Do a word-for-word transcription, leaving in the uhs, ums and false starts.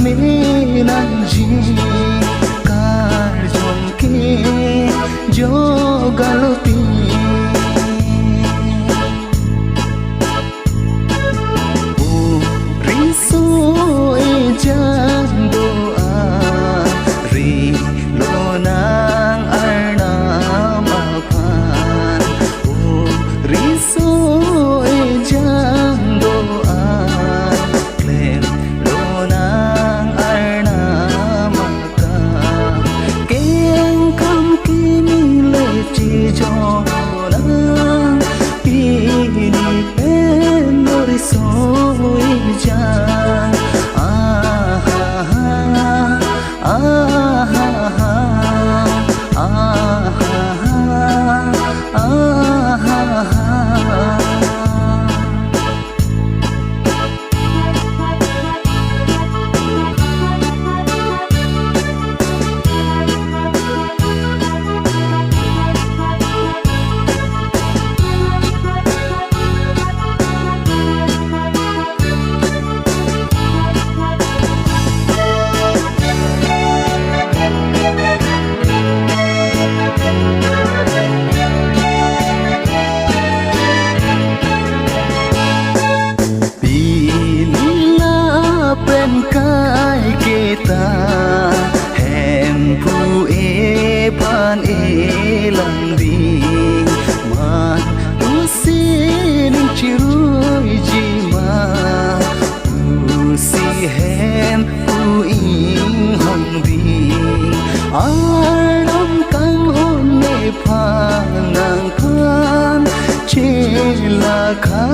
Nangji karjong ke jogalote. O riso ejang do-an, ri lonang Arnam aphan. O riso ejang do-an, klem lonang Arnam akam. Kengkam kimi le chejong nang, pini pen o riso ejang. Aha, aha, aha, aha. Pini lapen kaiketa, Hemphu ephan elang ding, man pusi ning chiruiji ma, pusi Hemphu inghong ding. Arnam kanghon nephan nangphan chelakha.